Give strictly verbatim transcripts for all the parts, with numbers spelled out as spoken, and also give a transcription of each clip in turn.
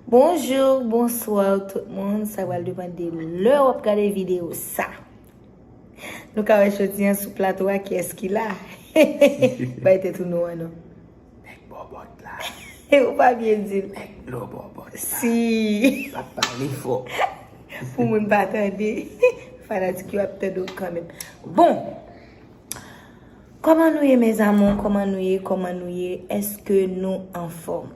Bonjou, bonswa tout moun. Sa pral depann de lè w ap gade videyo sa. Nou ka wè jodi an sou plato a kiyès ki la. Bay tèt ou non an non. Nèg bòbòt la. Ou pa byen di l. Nèg blo bòbòt la. Si. L ap pale fò. Pou moun pa tande. Fanatik yo ap tande w kanmenm. Bon. Kòman nou ye, mes amours? Kòman nou ye? Kòman nou ye? Èske nou anfòm?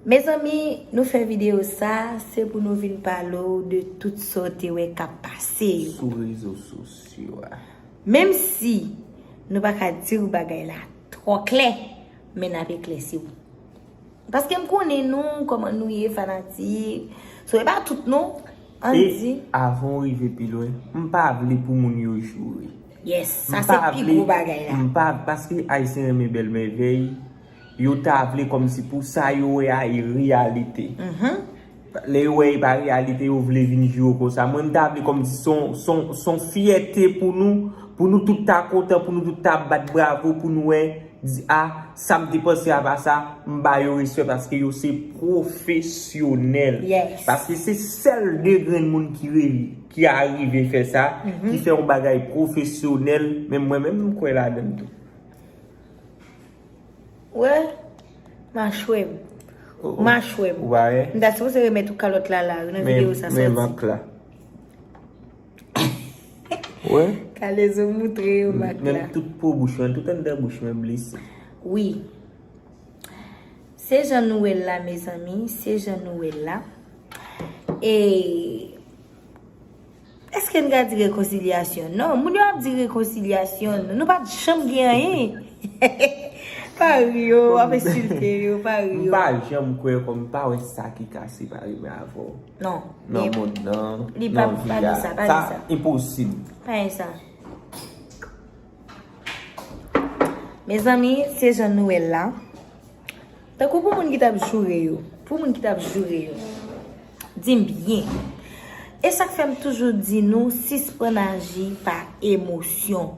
Mezanmi, nou fè videyo sa, se pou nou vin pale w de tout sa w te wè k ap pase yo. Sou rezo sosyo a. Menm si nou pa ka di w bagay la twò klè, men n ap eklèsi w. Paske m konnen nou, kòman nou ye, fanatik. So, e pa tout non, ann di. E avan w rive pi lwen, m pa vle pou moun yo joure. Yes, sa se pi gwo bagay la. M pa, paske Ayisyen renmen bèl mèvèy, yo ta vle kòmsi pou sa yo wè a e reyalite. Lè yo wè e pa reyalite, yo vle vin joure w konsa. Mwen, m ta vle kòmsi se yon, se yon, se yon fyète pou nou, pou nou tout ta kontan, pou nou tout ta bat bravo, pou nou wè, di, a, sa m te panse a pa sa, m ba yo respè paske yo se pwofesyonèl. Yes. Paske se sèl de grenn moun ki re-, ki arive fè sa, ki fè yon bagay pwofesyonèl, men mwen menm, m kwè ladan l tou. Wè, machwè m. Oh, oh. Machwè m. Ou pa wè? M ta sipoze remèt ou kalòt la la, nan videyo sa sòti. Men, men mak la. Wè? Kalezo moutre yo mak la. Menm tout po bouch mwen, tout anndan bouch mwen blese. Wi. Se jan nou wè l la, mezanmi, se jan nou wè l la. E Èske n ka di rekonsilyasyon? Non, moun yo ap di rekonsilyasyon. Nou pa t janm gen anyen. Pa ri yo, w ap ensilte yo, pa ri yo. M pa janm kwè kòm m pa wè sa ki ka separe mwen avè w. Non, nan mond nan, nan vi a. Sa enposib. Pa gen sa. Mezanmi, se jan nou wè l la. Tankou pou moun ki t ap joure yo, pou moun ki t ap joure yo, di m byen. E sa k fè m toujou di nou, sispann aji pa emosyon.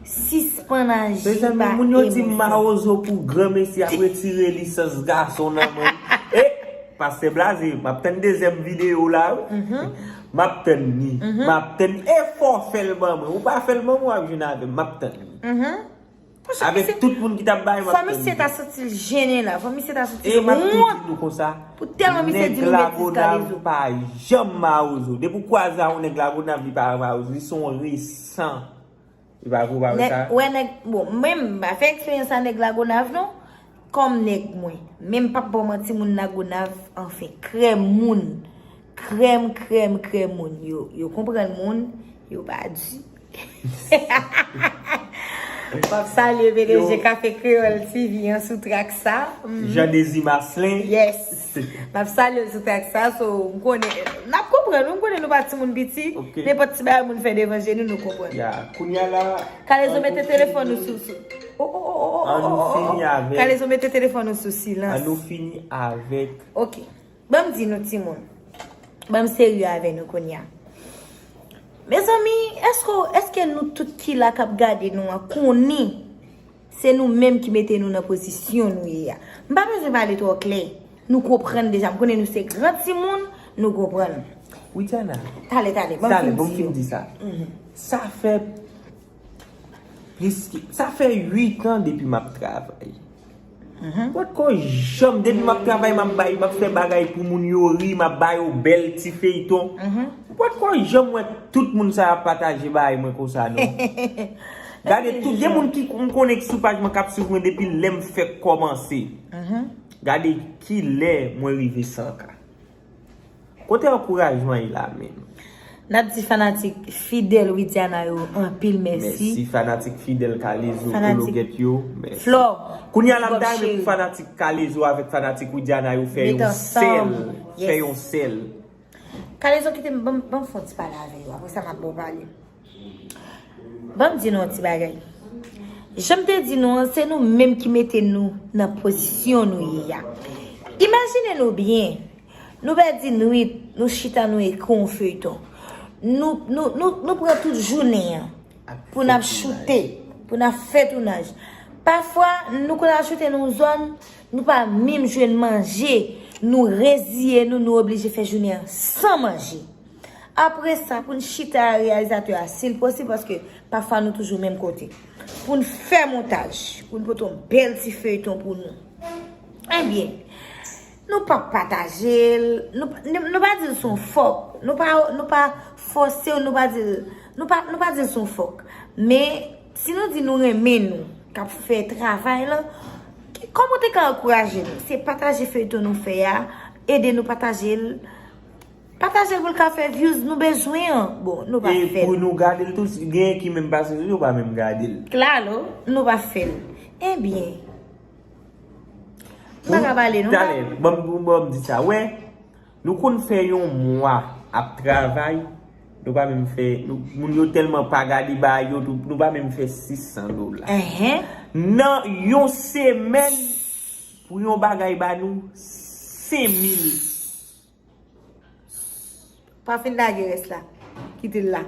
Sispann aji pa emosyon. Mezanmi, moun yo di m mawozo pou granmesi ap retire lisans gason nan men. E, Pastè Blaze, m ap tann dezyèm videyo w la, wi. M ap tann li. M ap tann li. E fò w fè l ban mwen. Ou pa fè l ban mwen, w ap jwenn avè m. M ap tann li. Avèk tout moun ki t ap bay, m ap tann li. Fò misye ta santi l jennen la. Fò misye ta santi l wont. E m ap tou di nou konsa, pou tèlman misye di nou betiz Kalezo. Nèg Lagonav pa janm mawozo. Depi w kwaze a yon nèg Lagonav, li pa mawozo. Li se yon resan. Li pa vre, ou pa wè sa? Wè nèg, bon, mwen, m pa fè eksperyans a nèg Lagonav, non. Kòm nèg mwen. Men m p ap ba w manti, moun Lagonav, anfen, krèm moun. Krèm, krèm, krèm moun. Yo, yo konprann moun, yo pa di. M ap salye P D G Kafe Kreyòl T V an sou trak sa. Jean Désir Marcelin. Yes. M ap salye l sou trak sa, so, m konnen, n ap konprann, m konnen nou pa timoun piti, nenpòt ti bagay moun fè devan je nou, nou konprann. Ya, kounye a la, Kalezo mete telefòn ou sou, sou, oh, oh, oh, oh, oh, oh, oh, oh. Kalezo mete telefòn ou sou silans. An nou fini avèk. Ok. Ban m di nou timoun. Ban m serye avè nou kounye a. Mezanmi, èske, èske nou tout ki la k ap gade nou an konnen se nou menm ki mete nou nan pozisyon nou ye a? M pa bezwen pale twò klè. Nou konprann deja. M konnen nou se gran timoun, nou konprann. Widiana. Talè, talè, ban m fin di sa. Sa fè plis ke, sa fè uit an depi m ap travay. M potko janm, depi m ap travay, m ap bay, m ap fè bagay pou moun yo ri, m ap ba yo bèl ti feyton. M potko janm wè tout moun sa yo ap pataje bagay mwen konsa, non. Gade, tout gen moun ki m konnen ki sou paj mwen k ap swiv mwen depi lè m fèk kòmanse. Gade kilè mwen rive san K. Kote ankourajman ye la menm? N ap di fanatik fidèl Widiana yo anpil mèsi. Mèsi fanatik fidèl Kalezo, Kologèt yo, mèsi. Flò, kounye a la, m ta renmen pou fanatik Kalezo avèk fanatik Widiana yo fè yon sèl, fè yon sèl. Kalezo, kite m, ban m, ban m fè yon ti pale avè yo, apre sa m ap ba w pale. Ban m di nou yon ti bagay. Jan m te di nou an, se nou menm ki mete nou nan pozisyon nou ye a. Imajine nou byen, nou pèdi nwit, nou chita, nou ekri yon feyton. Nou, nou, nou, nou pran tout jounen an pou n ap choute, pou n ap fè tounaj. Pafwa, nou konn al choute nan yon zòn, nou pa menm jwenn manje. nou reziye nou, nou oblije fè jounen an san manje. Apre sa, pou n chita a reyalizatè a, si l posib, paske pafwa nou toujou menm kote. Pou n fè montaj, pou n pote yon bèl ti feyton pou nou. Ebyen, nou pa pataje l, nou, nou, nou pa di l se yon fòk, nou pa, nou pa fòse w, nou pa di l, nou pa, nou pa di l se yon fòk. Men, si nou di nou renmen nou, k ap fè travay lan, kòman w te ka ankouraje nou? Se pataje feyton nou fè a, ede nou pataje l. Pataje l pou l ka fè views nou bezwen an. Bon, nou pa fè l. E pou nou gade l tou, si genyen ki menm pase sou li, yo pa menm gade l. Klalo, nou pa fè l. Ebyen, m pa ka pale, non. Talè, ban m, ban m di sa. Wè, nou konn fè yon mwa ap travay, nou pa menm fè, nou, moun yo tèlman pa gade bagay yo, tou, nou pa menm fè sis san dola. Nan yon semèn, pou yon bagay ba nou senk mil. Pa fin lage rès la. Kite l la.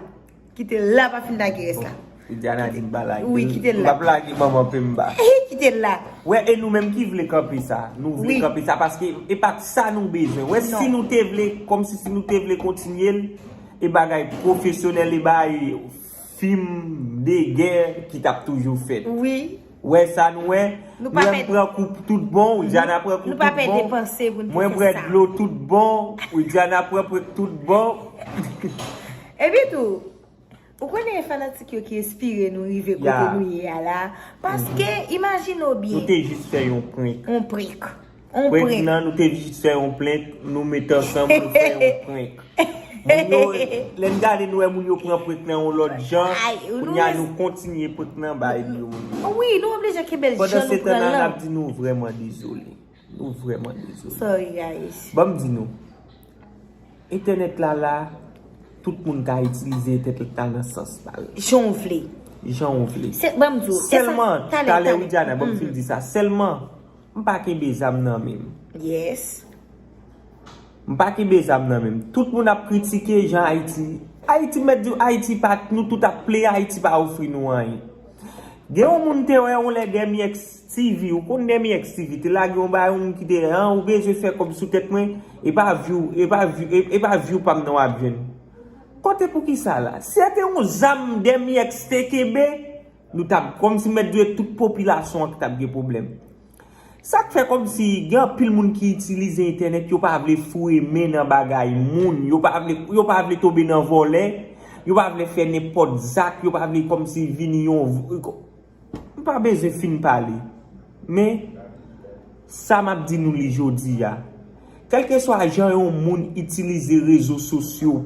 Kite l la, pa fin lage rès la. Widiana di m pa lage l. Wi, kite l la. M p ap lage manman Pemba. Kite l la. Wè, e nou menm ki vle kanpe sa. Nou vle kanpe sa paske e pa t sa nou bezwen. Wè, si nou te vle, kòmsi si nou te vle kontinye l, e bagay pwofesyonèl, e bagay fim de gè ki t ap toujou fèt. Wi. Wè sa nou wè? Nou pa pèdi. Mwen pran kou tout bon, Widiana pran kou tout bon. Nou pa pèdi panse pou n te fè sa. Mwen pran dlo tout bon, Widiana pran pran tout bon. Epi tou, ou konnen e fanatik yo ki enspire nou rive kote nou ye a la. Paske, imajine w byen. Nou te jis fè yon prank. Yon prank. Yon prank. Prank nan, nou te jis fè yon prank, nou met ansanm, nou fè yon prank. Moun yo, lè n gade, nou wè moun yo pran prank nan yon lòt jan. Kounye a, nou kontinye prank nan bay yo. Wi, nou oblije kenbe l jan nou pran l lan. Pandan se tan la, n ap di nou vrèman dezole. Nou vrèman dezole. Sorry, guys. Ban m di nou, entènèt la la, tout moun ka itilize entènèt la nan sans pa l. Jan w vle. Jan w vle. Se, ban m di w, e sa, sèlman, talè, talè, Widiana, ban m fin di sa. Sèlman, m pa kenbe zam nan men m. Yes. M pa kenbe zam nan men m. Tout moun ap kritike jan Ayiti. Ayiti, m mèt di w, Ayiti pa, nou tout ap plenyen, Ayiti pa ofri nou anyen. Gen yon moun te wè yon lè Demi X T V, ou konn Demi X T V, te lage yon bagay, yon moun ki te, an, ou bezwen fè kòb sou tèt mwen, e pa view, e pa view, e, e pa view pa m nan w ap jwenn. Kote pou ki sa la? Si se te yon zam Demi X te kenbe, nou t ap, kòmsi m mèt di w, tout popilasyon an ki t ap gen pwoblèm. Sa k fè kòmsi gen anpil moun ki itilize entènèt, yo pa vle foure men nan bagay moun, yo pa vle, yo pa vle tonbe nan vòlè, yo pa vle fè nenpòt zak, yo pa vle kòmsi vini yon, m pa bezwen fin pale. Men, sa m ap di nou li jodi a, kèlkeswa jan yon moun itilize rezo sosyo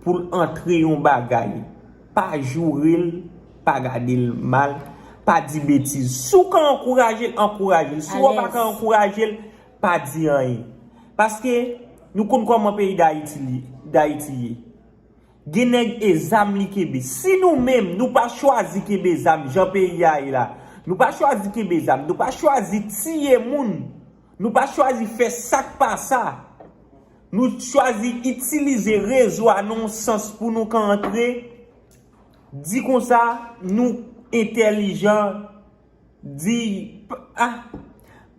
pou l antre yon bagay, pa joure l, pa gade l mal, pa di betiz. Si w ka ankouraje l, ankouraje l. Si w pa ka ankouraje l, pa di anyen. Paske nou konn kòman peyi Dayiti li, Dayiti ye. Gen nèg e zam li kenbe. Si nou menm, nou pa chwazi kenbe zam jan peyi a ye la, nou pa chwazi kenbe zam, nou pa chwazi tiye moun, nou pa chwazi fè sa k pa sa, nou chwazi itilize rezo a nan yon sans pou nou ka antre, di konsa, nou entèlijan, di, p-, ah,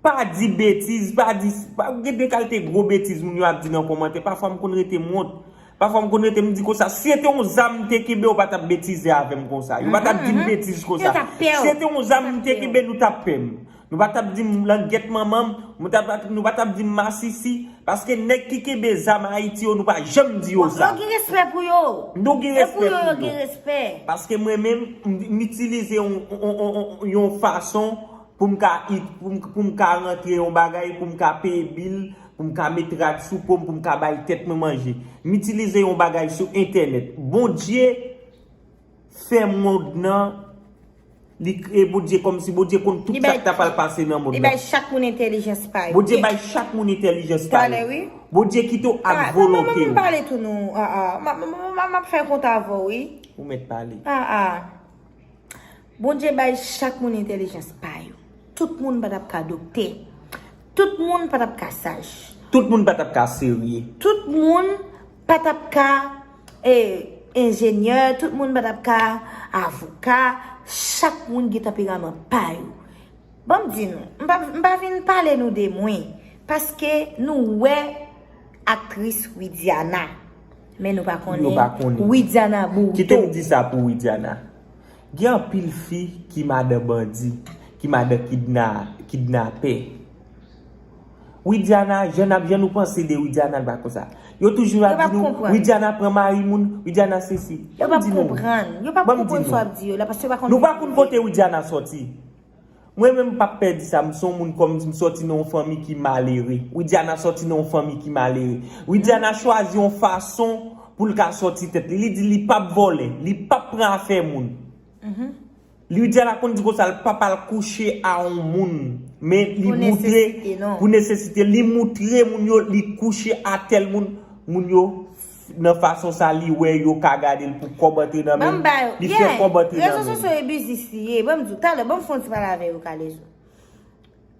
pa di betiz, pa di, pa, gen de kalite gwo betiz moun yo ap di nan kòmantè. Pafwa m konn rete m wont. Pafwa m konn rete m di konsa, si se te yon zam m te kenbe, yo pa t ap betize avè m konsa. Yo pa t ap di m betiz konsa. Si se te yon zam m te kenbe, nou t ap pè m. Nou pa t ap di m langyèt manman m, nou pa t ap, nou pa t ap di m masisi. Paske nèg ki kenbe zam Ayiti yo, nou pa janm di yo sa. Yo gen respè pou yo. Nou gen respè pou yo. Paske mwen menm, m, m itilize yon, yon, yon, yon, yon fason pou m ka it-, pou m, pou m ka rantre yon bagay, pou m ka peye bil, pou m ka met rad sou po m, pou m ka bay tèt mwen manje. M itilize yon bagay sou entènèt. Bondye fè mond nan, li kreye Bondye kòmsi Bondye konn tout sa k ta pral pase nan mond nan. Li bay chak moun entèlijans pa yo. Bondye bay chak moun entèlijans pa yo. Talè, wi. Bondye kite w ak volonte w. M pale tou non. Ah, ah. M, m, m, m, m ap fè kont avè w, wi. Ou mèt pale. Ah, ah. Bondye bay chak moun entèlijans pa yo. Tout moun pa t ap ka doktè. Tout moun pa t ap ka saj. Tout moun pa t ap ka serye. Tout moun pa t ap ka, eh, enjenyè. Tout moun pa t ap ka avoka. Chak moun gen tanperaman pa yo. Ban m di nou, m pa, m pa vin pale nou de mwen. Paske nou wè aktris Widiana, men nou pa konnen Widiana Bourdeau. Kite m di sa pou Widiana. Gen anpil fi ki madan bandi, ki madan kidna, kidnapè. Widiana, jan n ap jan nou panse de Widiana, l pa konsa. Yo toujou ap di nou, Widiana pran mari moun, Widiana sesi. Yo p ap konprann. Yo p ap konprann sa w ap di yo la, paske yo pa konn. Nou pa konn kote Widiana sòti. Mwen menm m p ap pè di sa, m se yon moun kòm m sòti nan yon fanmi ki malere. Widiana sòti nan yon fanmi ki malere. Widiana chwazi yon fason pou l ka sòti tèt li. Li di li p ap vòlè, li p ap pran afè moun. Widiana konn di konsa l p ap al kouche a yon moun. Men li moutre pou nesesite, li moutre moun yo li kouche a tèl moun. Moun yo nan fason sa li wè yo ka gade l pou kòb antre nan men l, li fè kòb antre nan men l. Rezo sosyo e biznis li ye. Ban m di w, talè, ban m fè yon ti pale avè yo, Kalezo.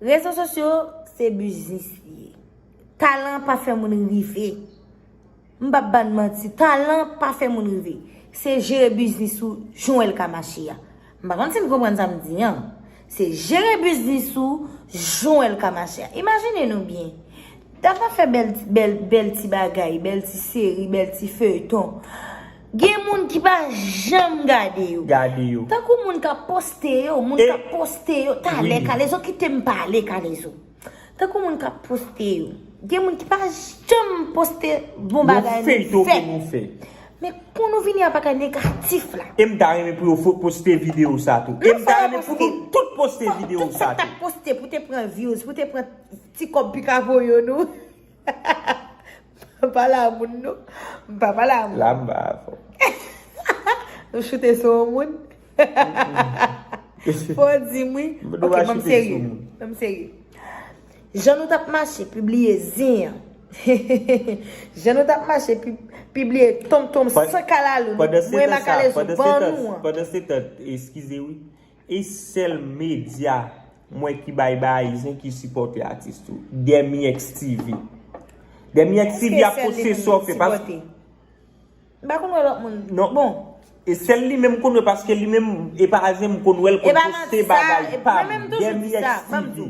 Rezo sosyo se biznis li ye. Talan pa fè moun rive. M p ap ba n manti, talan pa fè moun rive. Se jere biznis ou jan w wè l ka mache a. M pa konn si n konprann sa m di an. Se jere biznis ou jan w wè l ka mache a. Imajine nou byen. Dava fè bèl, bèl, bèl ti bagay, bèl ti seri, bèl ti feyton. Gen moun ki pa janm gade yo. Gade yo. Tankou moun k ap poste yo, moun k ap poste yo. Talè, Kalezo, kite m pale, Kalezo. Tankou moun k ap poste yo. Gen moun ki pa janm poste bon bagay nou fè. Men pou nou vini a bagay negatif la. E m ta renmen pou yo poste videyo sa tou. E m ta renmen pou nou tout poste videyo sa tou. Tout sa k ap poste pou te pran views, pou te pran ti kòb pika voye nou. M pa pale a moun non. M pa pale a moun. La m pa avè w. Nou choute sou yon moun. Fò w di m wi. Ok, ban m serye. Ban m serye. Jan nou t ap mache pibliye zen an. Jan nou t ap mache pibliye tonmtonm san kalalou. Mwen Makalezo ban nou an. Pandan se tan, eskize wi. E sèl medya mwen ki bay bagay zen ki sipòte atis tou. Dèmyèks TV. Dèmyèks TV ap poste sa w fè paske. M pa konn wè lòt moun. Non. Bon. E sèl li menm m konn wè paske li menm e pa zen m konn wè l konn poste bagay pa m. Dèmyèks TV.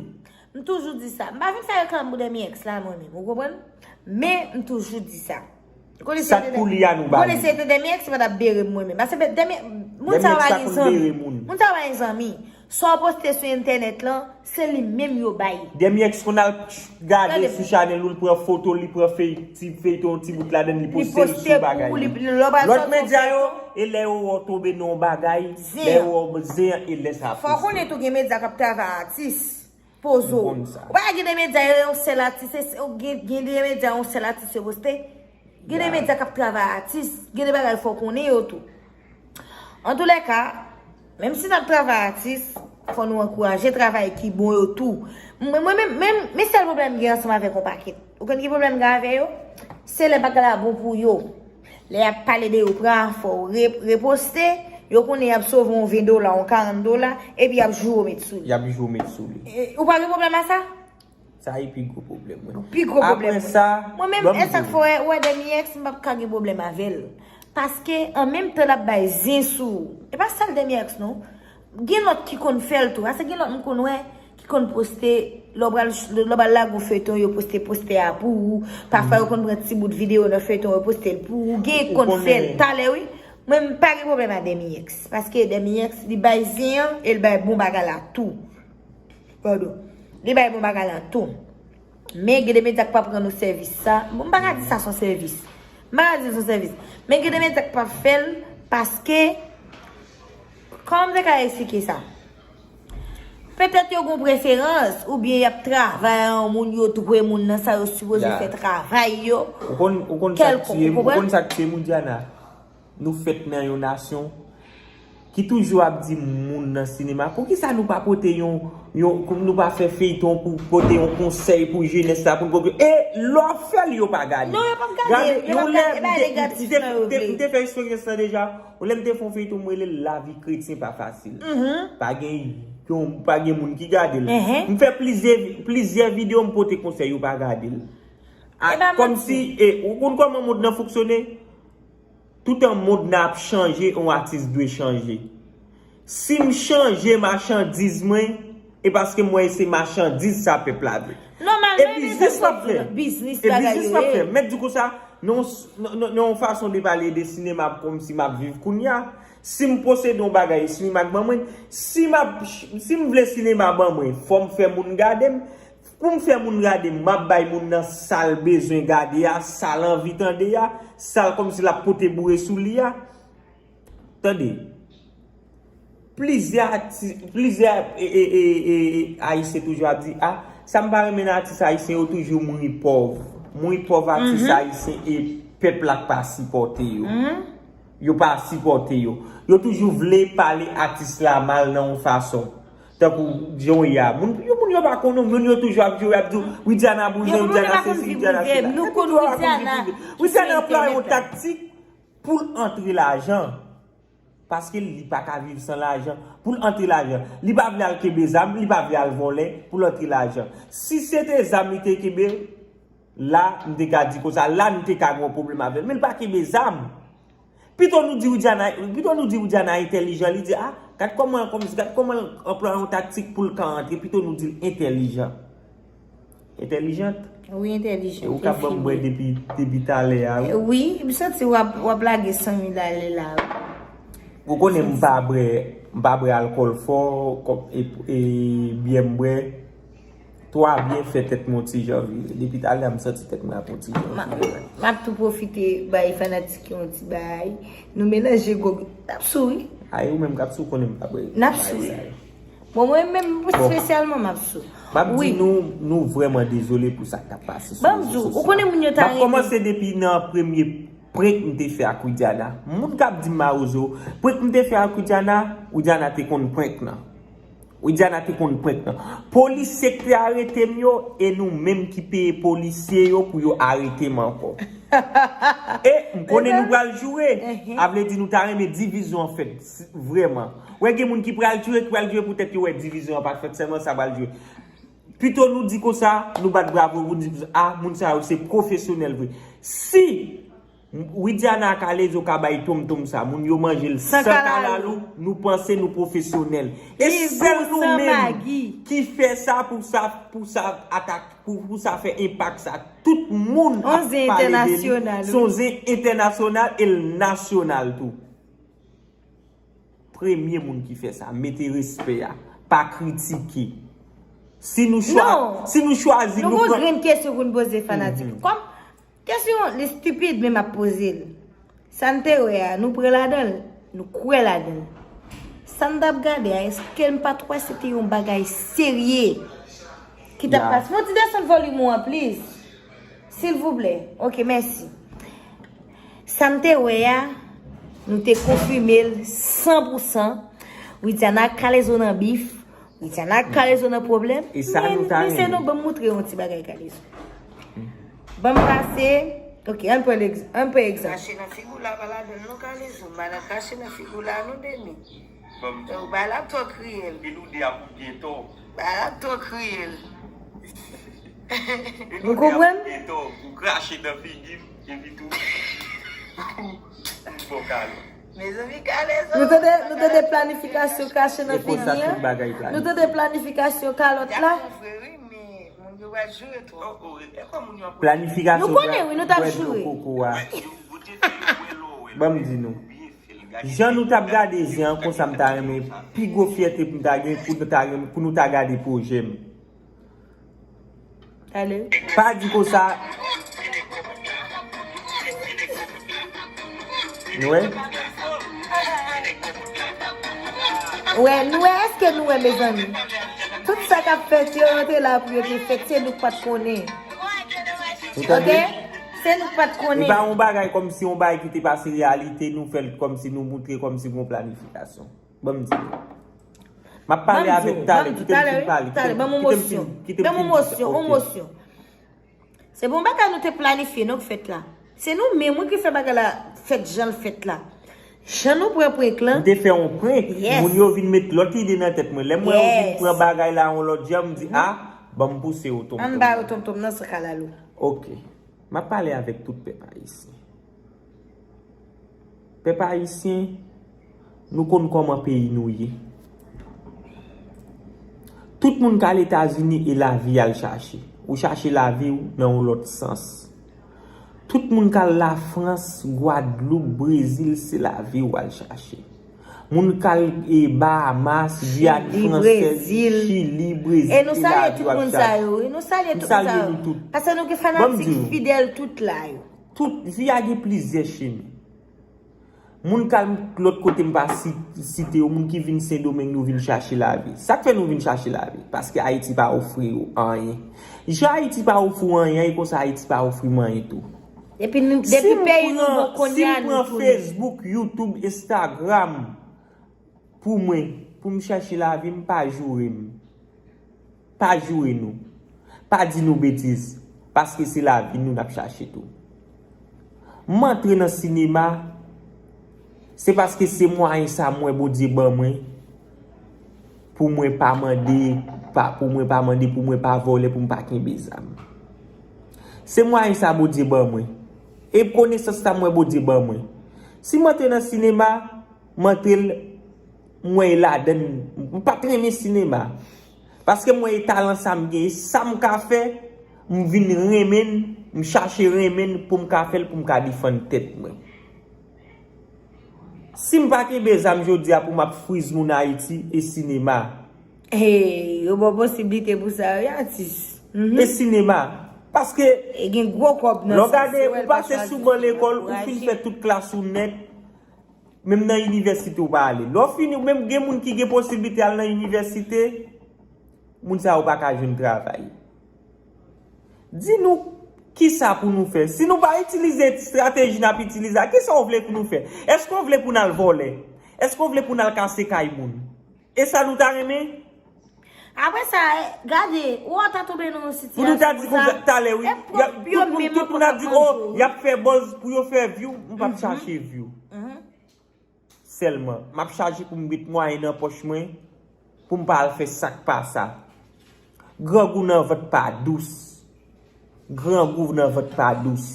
M toujou di sa. M pa vin fè reklam pou Dèmyèks la mwen menm. Ou konprann? Men m toujou di sa. Sa k pou li a nou ba li. Konnen se te Dèmyèks ki pa t ap bere m mwen menm. Paske Dèmyèks, moun sa yo pa gen zanmi. Moun sa yo pa gen zanmi. Sa w poste sou entènèt lan, se li menm yo bay. Dèmyèks konn al gade sou chanèl ou, li pran foto, li pran fey, ti feyton, ti bout ladan, li poste l sou bagay li. Lòt medya yo, e lè yo wè w tonbe nan yon bagay, lè yo wè w zen an, e lè sa poste. Fò w konnen tou gen medya k ap travay atis. Poze w. Ou pa gen de medya, e yon sèl atis, gen de medya, yon sèl atis yo poste. Gen de medya k ap travay atis, gen de bagay fò w konnen yo tou. Antoulèka, menm si n ap travay atis, fò nou ankouraje travay ki bon yo tou. Mwen, mwen menm, menm, men sèl pwoblèm m gen ansanm avèk yon pakèt. Ou konn ki pwoblèm m gen avè yo? Se lè bagay la bon pou yo. Lè y ap pale de yo, pran afè w, re, reposte, yo konnen y ap sove yon ven dola, yon karant dola, epi y ap joure w met sou li. Y ap joure w met sou li. E, ou pa gen pwoblèm a sa? Sa e pi gwo pwoblèm mwen. Pi gwo pwoblèm mwen. Apre sa, mwen menm, e sa k fè w wè Dèmyèks, m p ap ka gen pwoblèm avè l. Paske, an menm tan l ap bay zen sou ou. E pa sèl Dèmyèks, non. Gen lòt ki konn fè l tou. Paske gen lòt m konn wè ki konn poste, lè w pral, lè w pral lage yon feyton, yo poste postè a pou ou. Pafwa, yo konn pran ti bout videyo nan feyton, yo poste l pou ou. Gen k konn fè l talè, wi. Mwen, m pa gen pwoblèm ak Dèmyèks. Paske Dèmyèks, li bay zen an, e l bay bon bagay la tou. Padon. Li bay bon bagay la tou. Men gen de medya k pa pran nou sèvis sa. Bon, m pa ka di sa se yon sèvis. M pa ka di l se yon sèvis. Men gen de medya k pa fè l paske, kòman m te ka eksplike sa? Petèt yo gen preferans, oubyen y ap travay a yon moun, yo dwe moun nan sa yo sipoze fè travay yo. Ou konn, ou konn sa k tiye m, ou konn sa k tiye m, Widiana? Nou fèt nan yon nasyon ki toujou ap di moun nan sinema, poukisa nou pa pote yon, yon, nou pa fè feyton pou pote yon konsèy pou jenès la, pou n konprann. E lè w ap fè l, yo pa gade. Non, yo p ap gade. Gade, yo p ap gade, e pa negatif nan yo vle. M te fè eksperyans lan deja. Yon lè m te fè yon feyton, m rele l Lavi kretyen pa fasil. Pa gen yon, pa gen moun ki gade l. M fè plizyè, plizyè videyo, m pote konsèy, yo pa gade l. Kòmsi, e, ou konn kòman mond nan fonksyone? Toutan mond nan ap chanje, yon atis dwe chanje. Si m chanje machandiz mwen, E paske m wè se machandiz sa pèp la vle. Nòmalman, e biznis w ap fè. Biznis bagay yo ye. Mèt di konsa, nan yon fason de pale de sinema kòmsi m ap viv kounye a. Si m posede yon bagay, sinema k ban mwen, si m ap, si m vle sinema ban mwen, fò m fè moun gade m. Pou m fè moun gade m, m ap bay moun nan sa l bezwen gade a, sa l anvi tande a, sa l kòmsi l ap pote boure sou li a. Tande. Plizyè ati, plizyè e, e, e, e, e, Ayisyen toujou ap di, a, sa m pa renmen nan atis ayisyen yo toujou mouri pòv. Mouri pòv atis ayisyen e pèp la k pa sipòte yo. Yo pa sipòte yo. Yo toujou vle pale atis la mal nan yon fason. Tankou jan w ye a. Moun, yo, moun yo pa konn ou, moun yo toujou ap jwe, ap di w, Widiana bouzen, Widiana sesi, Widiana sela. Yo pa konn Widiana, Widiana anplwaye yon taktik pou l antre lajan. Paske li pa ka viv san lajan. Pou l antre lajan. Li pa vle al kenbe zam, li pa vle al vòlè pou l antre lajan. Si se te zam li te kenbe, la, m te ka di konsa, la, m te ka gen yon pwoblèm avè l. Men l pa kenbe zam. Pito nou di Widiana, pito nou di Widiana entèlijan, li di, a, gad kòman, kòman, gad kòman l anplwaye yon taktik pou l ka antre, pito nou di l entèlijan. Entèlijant. Wi, entèlijan. E ou k ap ban m bwè depi, depi talè a, wi. Wi, m santi w ap, w ap lage san mil ale la, wi. Ou konnen m pa bwè, m pa bwè alkòl fò, kòm, e, e, byè m bwè. Twa byen fè tèt mwen yon ti jan vire. Depi talè a m santi tèt mwen ap yon ti jan vire. M ap tou pwofite bay fanatik yo yon ti bay. Nou melanje gwo, n ap sou wi. Ay, ou menm k ap sou konnen m pa bwè. N ap sou wi. Bon, mwen menm espesyalman m ap sou. M ap di nou, nou vrèman dezole pou sa k t ap pase sou rezo sosyo. Ban m di w, ou konnen moun yo ta renmen. M ap kòmanse depi nan premye prank m te fè ak Widiana. Moun k ap di m mawozo, prank m te fè ak Widiana, Widiana te konn prank nan. Widiana te konn prank nan. Polisye k te arete m yo, e nou menm ki peye polisye yo pou yo arete m ankò. E m konnen nou pral joure. A vle di nou ta renmen divizyon an fèt. Vrèman. Wè gen moun ki pral joure, ki pral joure poutèt yo wè divizyon an pa t fèt, sèlman sa pral joure. Pito nou di konsa, nou bat bravo, nou di, a, moun sa yo se pwofesyonèl vre. Si Widiana ak Kalezo ka bay tonmtonm sa, moun yo manje l san kalalou, nou panse nou pwofesyonèl. E sèl nou menm ki fè sa pou sa, pou sa atak, pou, pou sa fè enpak sa. Tout moun ap pale de li. Se yon zen entènasyonal e l nasyonal tou. Premye moun ki fè sa, mete respè a, pa kritike. Si nou chwa-, si nou chwazi, nou pran. Non, nou gon grenn kesyon pou n poze fanatik. Kòm kesyon li stipid, men m ap poze l. Sa n te wè a, nou pran ladan l, nou kwè ladan l. Sa n t ap gade a, èske n pa t wè se te yon bagay serye ki t ap pase? Fè yon ti desann volim ou an, please. Silvouplè. Ok, mèsi. Sa n te wè a, nou te konfime l san pou san. Widiana ak Kalezo nan bif. Widiana ak Kalezo nan pwoblèm. E sa nou ta renmen. Men, mesye, non, ban m montre yon ti bagay Kalezo. Ban m pase. Ok, ann pran egz-, ann pran egzanp. Krache nan figi w la, pa ladan l non, Kalezo. M pa nan krache nan figi w la non, Deni. Ban m di w. Bagay la twò kriyèl. Epi nou de a pou gen tò. Bagay la twò kriyèl. Ou konprann? Eto, ou krache nan figi m, epi tou. Ou fò kalòt. Mezanmi, Kalezo. Nou tande, nou tande planifikasyon krache nan figi an? Nou tande planifikasyon kalòt la? L ap mouvre, wi, men moun yo pral joure twòp. Planifikasyon. Nou konnen, wi, nou t ap joure. Ban m di nou. Jan nou t ap gade zen an konsa, m ta renmen pi gwo fyète pou m ta gen, pou nou ta gen, pou nou ta gade pwojè m. Pa di konsa. Nou wè? Wè, nou wè, èske nou wè, mezanmi? Tout sa k ap fèt yo, yo te la pou yo te fèt, se nou k pa t konnen. Ou tande? Ok? Se nou k pa t konnen. E pa yon bagay kòmsi yon bagay ki te pase reyalite, nou fè l kòmsi nou moutre kòmsi gon planifikasyon. Ban m di nou. M ap pale avèk talè, kite m fin pale, kite m fin, kite m fin di sa. Ok. Ban m yon mosyon, yon mosyon. Se pa yon bagay nou te planifye non k fèt la. Se nou menm wi ki fè bagay la fèt jan l fèt la. Jan nou pran prank lan. M te fè yon prank, yes, moun yo vin met lòt ide nan tèt mwen. Lè m wè yo vin pran bagay la yon lòt jan, m di, a, ban m pouse yo tonmtonm. Ann ba yo tonmtonm nan san kalalou. Ok. M ap pale avèk tout pèp ayisyen. Pèp ayisyen, nou konn kòman peyi nou ye. Tout moun k al Etazini e lavi y al chache. Ou chache lavi w nan yon lòt sans. Tout moun k al Lafrans, Gwadloup, Brezil, se lavi w al chache. Moun k al e Bahamas, Giyàn Fransèz, Chili, Brezil, e lavi w ap chache. E nou salye tout moun sa yo, wi. Nou salye tout moun sa yo. M salye nou tout. Paske nou gen fanatik fidèl tout la yo. Tout vi a gen plizyè chemen. Moun k al lòt kote m pa si- site yo, moun ki vin Sendomeng, nou vin chache lavi. Sa k fè nou vin chache lavi? Paske Ayiti pa ofri yo anyen. Jan Ayiti pa ofri w anyen, e konsa Ayiti pa ofri m anyen tou. Epi nou, depi peyi nou bon kounye a, nou tounen. Si m pran Facebook, YouTube, Instagram, pou mwen, pou m chache lavi m, pa joure m. Pa joure nou. Pa di nou betiz. Paske se lavi nou n ap chache tou. M antre nan sinema, se paske se mwayen sa m wè Bondye ban mwen pou mwen pa mande, pa, pou mwen pa mande, pou mwen pa vòlè, pou m pa kenbe zam. Se mwayen sa Bondye ban mwen. E konesans sa m wè Bondye ban mwen. Si m antre nan sinema, m antre l, m wè e ladann, m pa t renmen sinema. Paske m wè e talan sa m gen, e sa m ka fè, m vin renmen l, m chache renmen l pou m ka fè l, pou m ka defann tèt mwen. Si m pa kenbe zam jodi a pou m ap friz moun Ayiti, e sinema. Hey, yo ba w posiblite pou sa, wi, atis. Mhm. E sinema. Paske, e gen gwo kòb nan sa, lè w gade, ou pase sou ban lekòl, ou fin fè tout klas ou nèt, menm nan inivèsite ou pa ale. Lè w fini, ou menm gen moun ki gen posiblite al nan inivèsite, moun sa yo pa ka jwenn travay. Di nou, kisa pou nou fè? Si nou pa itilize estrateji n ap itilize a, kisa w vle pou nou fè? Èske w vle pou n al vòlè? Èske w vle pou n al kase kay moun? E sa nou ta renmen? Apre sa, eh, gade, ou ta tonbe nan yon sitiyasyon pou nou ta di konsa, talè, wi, tout moun ap di, oh, y ap fè buzz pou yo fè view, m p ap chache view. Sèlman, m ap chache pou m met mwayen nan pòch mwen, pou m pa al fè sa k pa sa. Grangou nan vant pa dous. Grangou nan vant pa dous.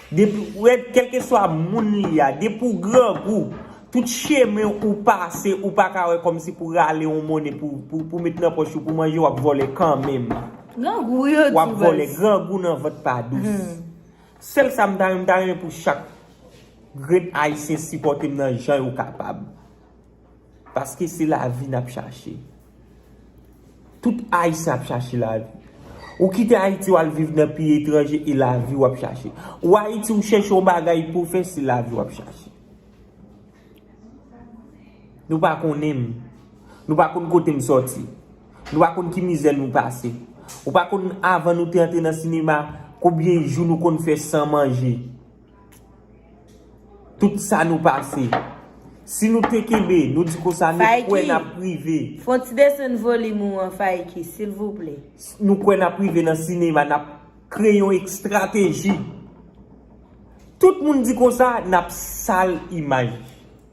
Depi, ou wè, kèlkeswa moun li a, depi w grangou, tout chemen ou pase, ou pa ka wè kòmsi pou rale yon monnen pou, pou, pou met nan pòch ou, pou manje, w ap vòlè kanmenm. Grangou, yo di w ap vòlè, grangou nan vant pa dous. Sèl sa m ta renmen, m ta renmen pou chak grenn Ayisyen sipòte m nan jan yo kapab. Paske se lavi n ap chache. Tout Ayisyen ap chache lavi. Ou kite Ayiti, w al viv nan peyi etranje e lavi w ap chache. Ou Ayiti, ou chèche yon bagay pou w fè, se lavi w ap chache. Nou pa konnen m. Nou pa konn kote m sòti. Nou pa konn ki mizè nou pase. Ou pa konn, avan nou te antre nan sinema, konbyen jou nou konn fè san manje. Tout sa nou pase. Si nou te kenbe, nou di konsa, nou kwè n ap rive. Fè yon ti desann volim ou an, Faiki, silvouplè. Nou kwè n ap rive nan sinema, n ap kreye yon estrateji. Tout moun di konsa, n ap sal imaj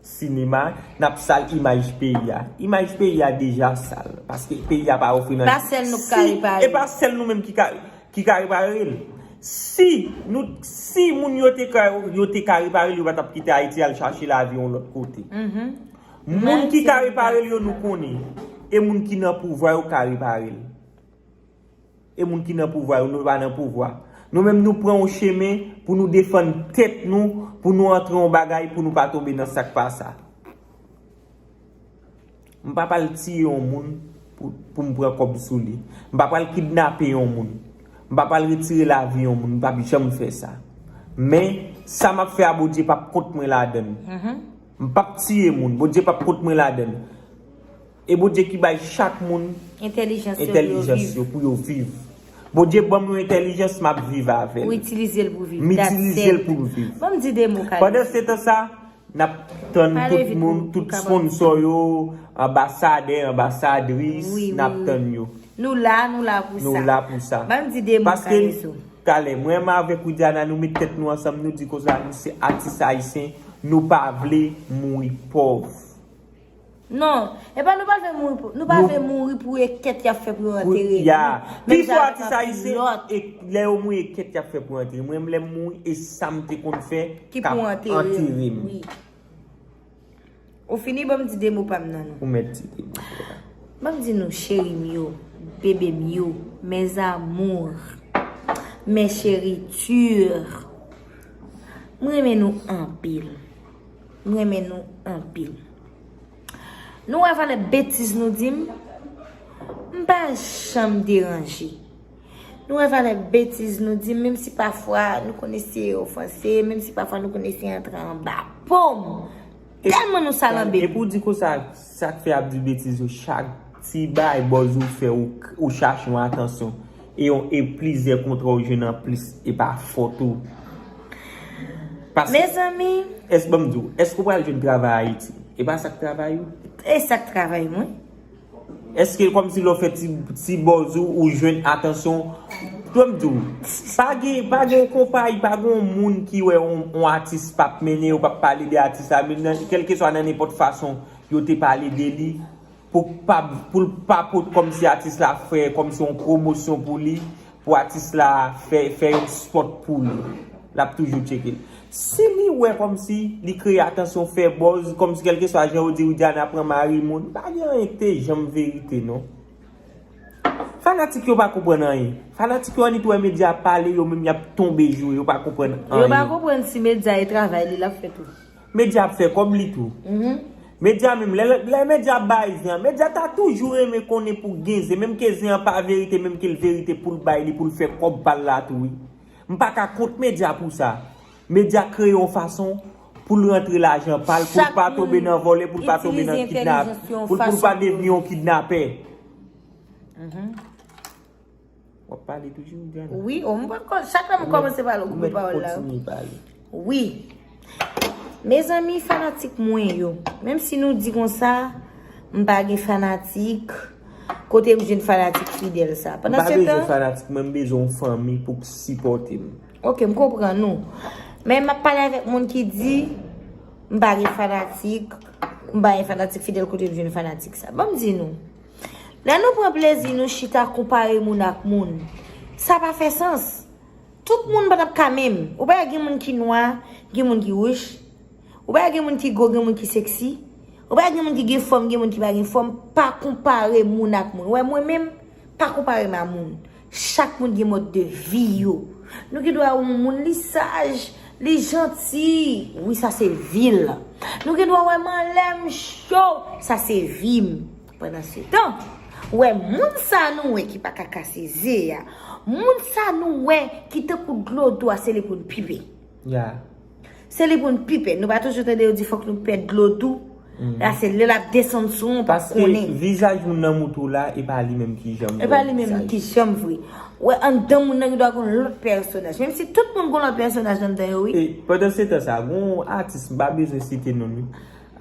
sinema, n ap sal imaj peyi a. Imaj peyi a deja sal, paske peyi a pa ofri nan. Pa sèl nou k ka repare. E pa sèl nou menm ki ka, ki ka repare l. Si nou, si moun yo te ka, yo te ka repare l, yo pa t ap kite Ayiti al chache lavi yon lòt kote. Moun ki ka repare l yo, nou konnen. E moun ki nan pouvwa yo ka repare l. E moun ki nan pouvwa yo, nou pa nan pouvwa. Nou menm, nou pran yon chemen pou nou defann tèt nou, pou nou antre yon bagay, pou nou pa tonbe nan sa k pa sa. M pa pral tiye yon moun pou, pou m pran kòb sou li. M pa pral kidnape yon moun. M pa pral retire lavi yon moun. M p ap janm fè sa. Men, sa m ap fè a, Bondye p ap kont mwen ladan l. M p ap tiye moun. Bondye p ap kont mwen ladan l. E Bondye ki bay chak moun entèlijans yo pou yo viv. Bondye ban m yon entèlijans, m ap viv avè l. Ou itilize l pou viv. M itilize l pou m viv. Ban m di de mo, Kalizo. Pandan se tan sa, n ap tann tout moun, tout sponsò yo, anbasadè, anbasadris, n ap tann yo. Nou la, nou la pou sa. Nou la pou sa. Ban m di de mo, Kalizo. Paske, talè, mwen menm avèk Widiana, nou met tèt nou ansanm, nou di konsa, nou se atis ayisyen, nou pa vle mouri pòv. Non, e pa nou pa vle mouri pou, nou pa vle mouri pou e kèt y ap fè pou yo antere nou. Menm jan avèk anpil lòt. Pi fò atis ayisyen, e lè yo mouri, e kèt y ap fè pou antere. Mwen menm, lè m mouri, e sa m te konn fè k ap antere m. Ou fini, ban m di de mo pa m nan non. Ou mèt di de mo pa w. Ban m di nou, cheri m yo, bebe m yo, mes amours, mes chéritures, m renmen nou anpil. M renmen nou anpil. Nou wè valè betiz nou di m? M pa janm deranje. Nou wè valè betiz nou di m, menm si pafwa nou konn eseye ofanse, menm si pafwa nou konn eseye antre anba po m. Tèlman nou salanbe. Epi w di konsa, sa k fè y ap di betiz yo chak ti bay bòz ou fè, ou, ou chache yon atansyon. E yon, e plizyè kontra ou jwenn anplis, e pa fòt ou. Paske, mezanmi, èske, ban m di w, èske w pral jwenn travay Ayiti? E pa sa k travay ou? E sa k travay mwen. Èske kòmsi lè w fè ti, ti bòz ou, ou jwenn atansyon? Tou m di w, pa gen, pa gen yon konpayi, pa gen yon moun ki wè yon, yon atis p ap mennen, yo p ap pale de atis la, men nan, kèlkeswa nan nenpòt fason yo te pale de li, pou pa, pou l pa pot kòmsi atis la fè kòmsi yon pwomosyon pou li, pou atis la fè, fè yon spot pou li. L ap toujou tcheke l. Si li wè kòmsi li kreye atansyon, fè bòz, kòmsi kèlkeswa jan yo di Widiana pran mari moun, pa gen anyen ki te janm verite non. Fanatik yo pa konprann anyen. Fanatik yo annik wè medya pale, yo menm y ap tonbe joure, yo pa konprann anyen. Yo pa konprann si medya e travay li l ap fè tou. Medya ap fè kòb li tou. Medya menm, lè, lè medya ap bay zen an, medya ta toujou renmen konnen pou gen zen, menm ke zen an pa verite, menm ke l verite pou l bay li, pou l fè kòb pa l la tou wi. M pa ka kont medya pou sa. Medya kreye yon fason pou l rantre lajan pa l, pou l pa tonbe nan vòlè, pou l pa tonbe nan kidnap, pou l, pou l pa devni yon kidnapè. W ap pale toujou, Diana? Wi, o, m pa kò-, chak lè m kòmanse pale, ou koupe pawòl la. Kontinye pale. Wi. Mezanmi, fanatik mwen yo, menm si nou di konsa, m pa gen fanatik, kote m jwenn fanatik fidèl sa? M pa bezwen fanatik, mwen m bezwen yon fanmi pou k sipòte m. Ok, m konprann ou. Men m ap pale avèk moun ki di, m pa gen fanatik, m pa gen fanatik fidèl, kote m jwenn fanatik sa? Ban m di nou. Lè nou pran plezi nou chita konpare moun ak moun, sa pa fè sans. Tout moun pa t ap ka menm. Ou pa wè gen moun ki nwa, gen moun ki wouj. Ou pa wè gen moun ki gwo, gen moun ki seksi. Ou pa wè gen moun ki gen fòm, gen moun ki pa gen fòm. Pa konpare moun ak moun. Ou wè mwen menm, pa konpare m a moun. Chak moun gen mòd de vi yo. Nou gen dwa wè yon moun li saj, li janti. Wi, sa se vi l. Nou gen dwa wè m anlè m cho. Sa se vi m. Pandansetan, ou wè moun sa nou wè ki pa ka kase ze a, moun sa nou wè ki tankou dlo dou a, se li pou n pipe. Ya. Se li pou n pipe. Nou pa toujou tande yo di fòk nou pèd dlo dou? La se lè l ap desann sou ou, ou p ap konnen. Paske vizaj moun nan moutou la, e pa li menm ki janm vre. E pa li menm ki janm vre. Ou wè anndan moun nan gen dwa gen yon lòt pèsonaj. Menm si tout moun gen yon lòt pèsonaj anndan yo, wi. E pandansetan sa, gen yon atis, m pa bezwen site non l wi.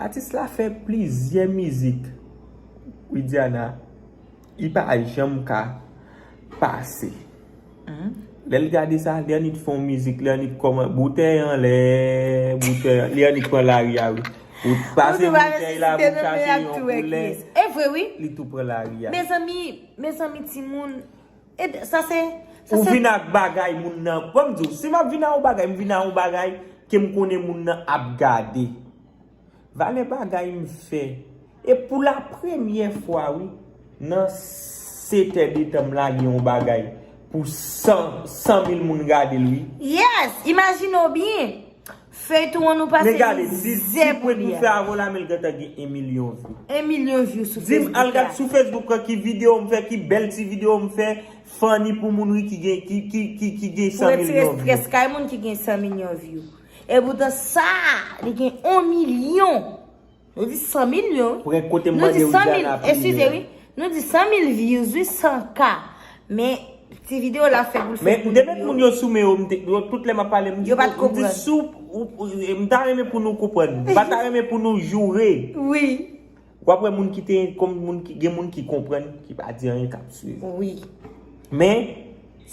Atis la fè plizyè mizik, Widiana, li pa janm ka pase. Lè l gade sa, li annik fè yon mizik, li annik kòman, boutèy anlè, boutèy, li annik pran lari a wi. Ou pase boutèy la, pou chache yon koulè. E vre wi. Li tou pran lari a. Mezanmi, mezanmi timoun, e sa se, sa se. Ou vin ak bagay moun nan, ban m di w, si m ap vin ak yon bagay, m vin ak yon bagay ke m konnen moun nan ap gade. Valè bagay m fè. E pou la premyè fwa wi, nan setè de tan m lage yon bagay pou san, san mil moun gade l wi. Yes, imajine w byen. Feyton an nou pase mizè pou li a. Men gade, di, di pwen pou fè avan la, men l gentan gen yon milyon view. Yon milyon view sou Facebook la. Di m, al gad sou Facebook lan ki videyo m fè, ki bèl ti videyo m fè, funny pou moun wi ki gen, ki, ki, ki, ki gen san milyon view. Pou retire strès kay moun ki gen san milyon view. Epoutan sa, li gen yon milyon. Nou di san milyon wi. Pran kote m mande w Diana priye. Eskize wi. Nou di san mil views wi, san K. Men ti videyo la fè pou l fè pou l. Men depi moun yo sou men yo, m te, yo tout lè m ap pale, m di, yo pa t konprann. M di sou, ou, ou, m ta renmen pou nou konprann. M pa ta renmen pou nou joure. Wi. W ap wè moun ki te, kòm moun ki, gen moun ki konprann, ki pa di anyen, k ap swiv. Wi. Men,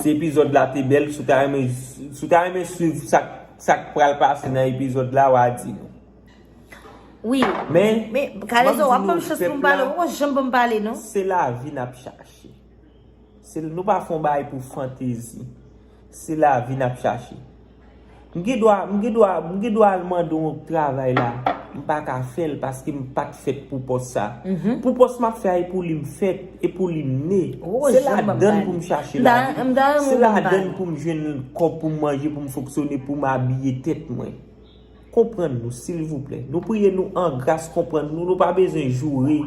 si epizòd la te bèl, si w ta renmen, si w ta renmen swiv sa, sa k pral pase nan epizòd la, w a di nou. Wi. Men, men, Kalezo, w ap ban m chans pou m pale, ou poko janm ban m pale, non? Se lavi n ap chache. Se, nou pa fè yon bagay pou fantezi. Se lavi n ap chache. M gen dwa, m gen dwa, m gen dwa al mande yon travay la. M pa ka fè l paske m pa t fèt pou pòs sa. Pou pòs m ap fè a, e pou li m fèt, e pou li m ne. Se ladan l pou m chache lavi. Se ladan l pou m jwenn kòb pou m manje, pou m fonksyone, pou m abiye tèt mwen. Konprann nou, silvouplè. Nou priye nou an gras, konprann nou. Nou pa bezwen joure.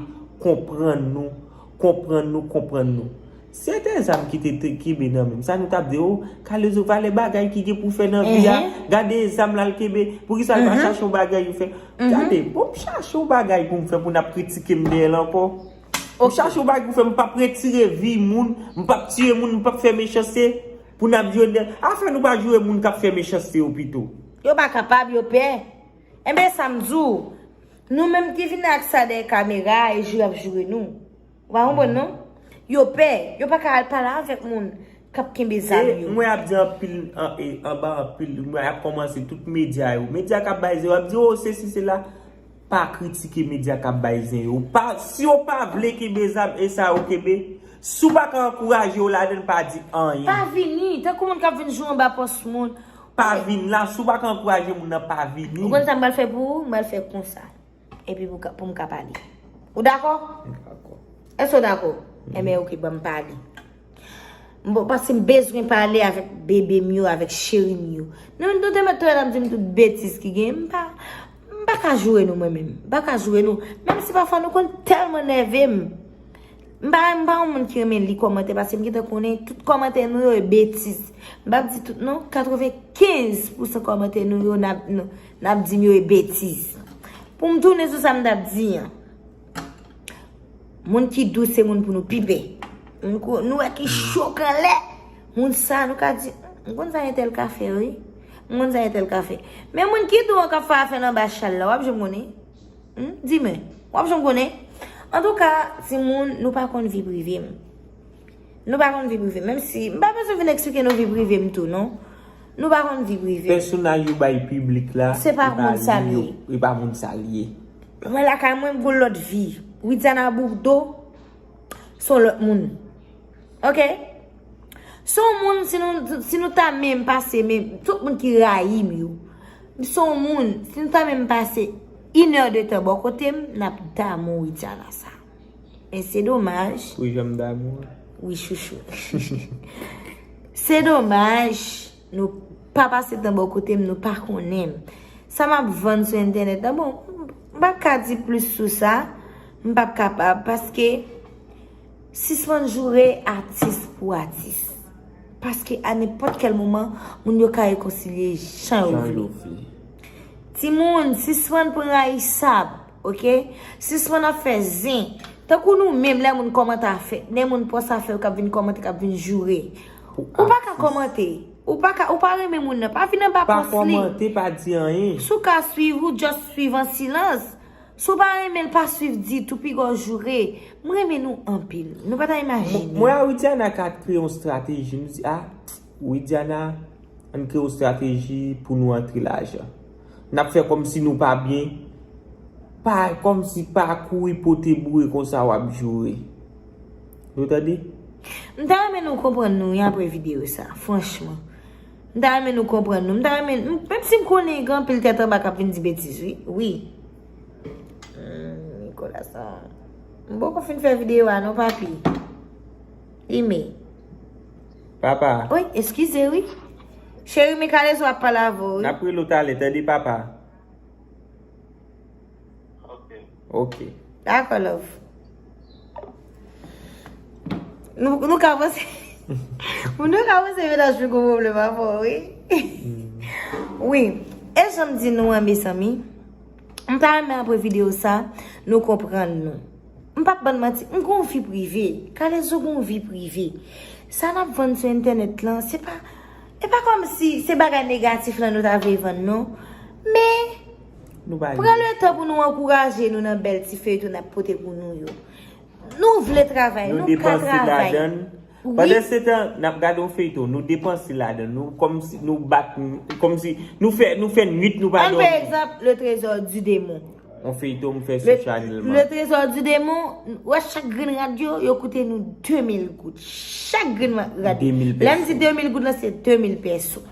Konprann nou. Konprann nou, konprann nou. Si se te zam ki te, te kenbe nan men m, sa nou t ap di, o, Kalezo, valè bagay ki gen pou fè nan vi a, gade zam l al kenbe, poukisa l pa chache yon bagay pou fè? Gade, bon, m chache yon bagay pou m fè, pou n ap kritike m dèyè l ankò. M chache yon bagay pou fè, m p ap retire vi moun, m p ap tiye moun, m p ap fè mechanste, pou n ap jwenn dèyè. Afè nou pa joure moun k ap fè mechanste yo pito. Yo pa kapab, yo pè. Enben, sa m di w, nou menm ki vin ak sa dèyè kamera a, e joure y ap joure nou. Ou pa konprann, non? Yo pè, yo pa ka al pale avèk moun k ap kenbe zam yo. E mwen ap di anpil, an, e, anba anpil, mwen ap kòmanse tout medya yo. Medya k ap bay zero, ap di, o, sesi, sela. Pa kritike medya k ap bay zen yo. Pa, si yo pa vle kenbe zam, e sa yo kenbe. Si w pa ka ankouraje yo ladan l, pa di anyen. Pa vini, tankou moun k ap vin joure anba pòs moun. Pa vin la, si w pa ka ankouraje moun nan, pa vini. Ou konn sa m pral fè pou ou? M pral fè konsa. Epi pou ka, pou m ka pale. Ou dakò? M dakò. Èske w dakò? Enben, oke, ban m pale. M bon, paske m bezwen pale avèk bebe m yo, avèk cheri m yo. Nou, nou te mèt tounen ap di m tout betiz ki gen. M pa, m pa ka joure nou, mwen menm. M pa ka joure nou. Menm si pafwa nou konn tèlman nève m. M pa, m pa yon moun ki renmen li kòmantè, paske m gentan konnen tout kòmantè nou yo e betiz. M p ap di tout non, katrevenkenz pousan kòmantè nou yo n ap, n, n ap di m yo e betiz. Pou m tounen sou sa m t ap di an. Moun ki dous se moun pou nou pi pè. Moun ko, nou wè ki chokan lè. Moun sa nou ka di, m konn sa entèl ka fè, wi. M konn sa entèl ka fè. Men moun ki dou an k ap fè afè l anba chal la, w ap janm konnen. Hmm? Di mwen, w ap janm konnen? Antouka, timoun, nou pa konn vi prive m. Nou pa konn vi prive m. Menm si, m pa bezwen vin eksplike nou vi prive m tou, non. Nou pa konn vi prive m. Pèsonaj yo bay piblik la, se pa moun sa l ye. E pa moun sa l ye. Mwen lakay mwen, m gon lòt vi. Widiana Bourdeau, se yon lòt moun. Oke? Se yon moun, si nou, si nou ta menm pase, men tout moun ki rayi m yo, se yon moun, si nou ta menm pase inè de tan bò kote m, n ap damou Widiana sa. Men se domaj. Wi, jan m damou an. Wi, chouchou. Se domaj, nou pa pase tan bò kote m, nou pa konnen m. Sa m ap vann sou entènèt la, bon, m p ap ka di plis sou sa, m p ap kapab, paske sispann joure atis pou atis. Paske a nenpòt kèl moman, moun yo ka rekonsilye jan yo vle. Timoun, sispann pran rayisab, oke? Sispann ap fè zen. Tankou nou menm, lè moun kòmante afè, lè moun pòs afè yo k ap vin kòmante, k ap vin joure. Ou pa ka kòmante. Ou pa ka, ou pa renmen moun nan, pa vin anba pòs li. Pa kòmante, pa di anyen. Si w ka swiv, ou just swiv an silans. Si w pa renmen l, pa swiv ditou, piga w joure. M renmen nou anpil. Nou pa ta imajine. Mwen a Widiana ka kreye yon estrateji. Nou di, a, Widiana, ann kreye yon estrateji pou nou antre lajan. N ap fè kòmsi nou pa byen. Pa, kòmsi pa kouri pote boure konsa w ap joure. Nou tande? M ta renmen nou konprann nou wi apre videyo sa, franchman. M ta renmen nou konprann nou. M ta renmen, m, menm si m konnen gen anpil tèt anba k ap vin di betiz, wi. Wi. Hmm, Nicolas, non. M poko fin fè videyo a, non, papi. Ime. Papa. Wi, eskize, wi. Cheri, men Kalezo ap pale avè w, wi. N ap rele w talè, tande, papa. Ok. Dakò, love. Nou, nou ka panse, nou ka panse mennaj mwen gon pwoblèm avè w, wi. Wi. E jan m di nou an, mezanmi, m ta renmen apre videyo sa, nou konprann nou. M p ap bann manti, m gon vi prive. Kalezo gon vi prive. Sa n ap vann sou entènèt lan, se pa, e pa kòmsi se bagay negatif lan nou ta vle vann, non. Men, pran letan pou nou ankouraje nou nan bèl ti feyton n ap pote pou nou yo. Nou vle travay, nou ka travay. Pandansetan, n ap gade yon feyton, nou depanse ladan l, nou kòmsi, nou bat, kòmsi, nou fè, nou fè nwit, nou pa dòmi. Ann pran egzanp, Le Trésor du Démon. Yon feyton m fè sou Chanèl mwen. Le Trésor du Démon, ou wè chak grenn rad yo, yo koute nou de mil goud. Chak grenn rad. De mil pèso. Lè m di de mil goud lan, se de mil pèso.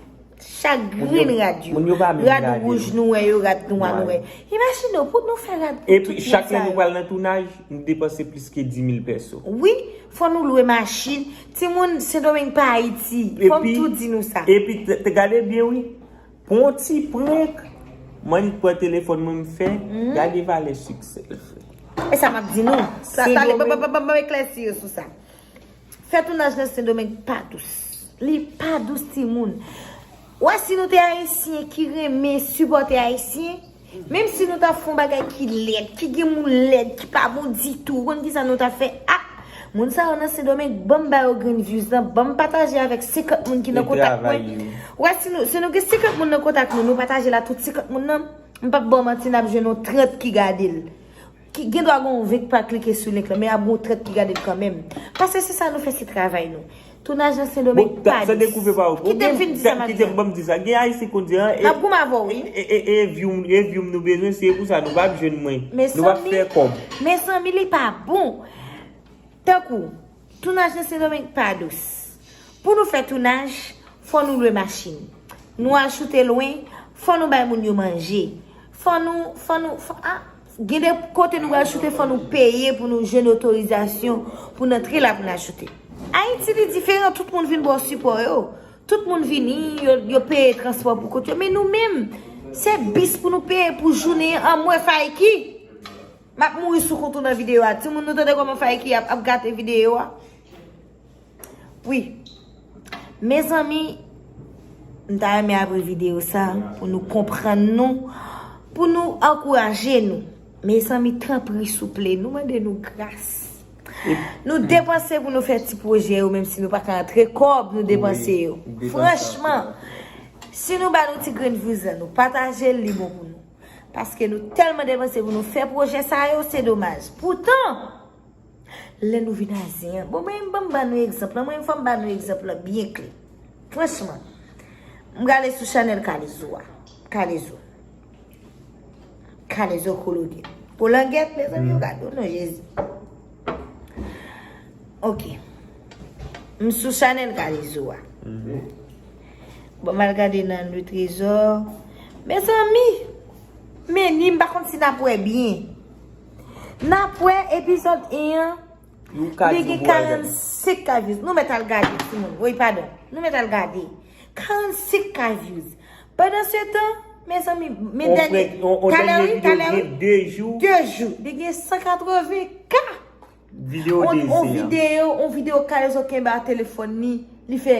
Chak grenn rad yo. Moun yo pa menm rad wouj nou wè yo, rad nwa nou wè. Imajine w, pou nou fè rad pou tout moun sa yo. Epi chak lè nou pral nan tounaj, nou depanse plis ke dis mil pèso. Wi, fò nou lwe machin. Timoun, Sendomeng pa Ayiti. Fò m tou di nou sa. Epi, te, te gade byen, wi. Pou yon ti prank, m annik pran telefòn mwen, m fè, gade valè siksè l fè. E sa m ap di nou. Sa, talè, ban m eklèsi yo sou sa. Fè tounaj nan Sendomeng pa dous. Li pa dous, timoun. Wè, si nou te Ayisyen ki renmen sipòte Ayisyen, menm si nou ta fè yon bagay ki lèd, ki gen moun lèd, ki pa bon ditou, ou konn kisa nou ta fè? Ah! Moun sa yo nan Sendomeng, ban m ba yo grenn views lan, ban m pataje avèk senkant moun ki nan kontak mwen. Wè, si nou, si nou gen senkant moun nan kontak nou, nou pataje l a tout senkant moun nan, m p ap ba w manti, n ap jwenn yon trant ki gade l. Ki, gen dwa gen yon ven k pa klike sou link lan, men ap gen yon trant ki gade l kanmenm. Paske se sa nou fè, se travay nou. Tounaj nan Sendomeng pa dous. Kite m fin di sa m ap di a. Kite m, ban m di sa. Gen Ayisyen konn di, an, e, n ap goumen avè w, wi. E, e, e, e view m, e view m nou bezwen, se pou sa nou p ap jwenn mwen. Nou p ap fè kòb. Mezanmi, li pa bon. Tankou, tounaj nan Sendomeng pa dous. Pou nou fè tounaj, fò nou lwe machin. Nou ajoute lwen, fò nou bay moun yo manje. Fò nou, fò nou, fò, a, gen de kote nou pral choute, fò nou peye pou nou jwenn otorizasyon pou n antre la pou n ajoute. Ayiti, li diferan, tout moun vin ba w sipò yo. Tout moun vini, yo, yo peye transpò pou kont yo. Men nou menm, se bis pou nou peye pou jounen an, m wè Fayki. M ap mouri sou kont ou nan videyo a. Timoun, nou tande kòman Fayki ap, ap gate videyo a? Wi. Mezanmi, m ta renmen apre videyo sa, pou nou konprann nou, pou nou ankouraje nou. Mezanmi, tanpri, souple, nou mande nou gras. Nou depanse pou nou fè ti pwojè yo, menm si nou pa ka antre kòb, nou depanse yo. Franchman, si nou ba nou ti grenn views lan, nou pataje l, li bon pou nou. Paske nou tèlman depanse pou nou fè pwojè sa yo, se domaj. Poutan, lè nou vin a zen an, bon, mwen, ban m ba nou egzanp lan, mwen, fò m ba nou egzanp lan byen klè. Franchman, m gade sou chanèl Kalezo a. Kalezo. Kalezo Kologèt. Kolangèt, mezanmi, yo gade w non, Jezi. Ok. M sou chanèl Kalezo a. Bon, m al gade nan Le Trésor. Mezanmi, men ni m pa konn si n ap wè byen. N ap wè epizòd en an. Li gen karannsenk K views. Nou mèt al gade, timoun. Woy, padon. Nou mèt al gade. Karannsenk K views. Pandan se tan, mezanmi, men dènye, talè wi, talè wi. De jou. De jou. Li gen san katreven K. Videyo de zen an. On videyo, on videyo Kalezo kenbe a telefòn li, li fè.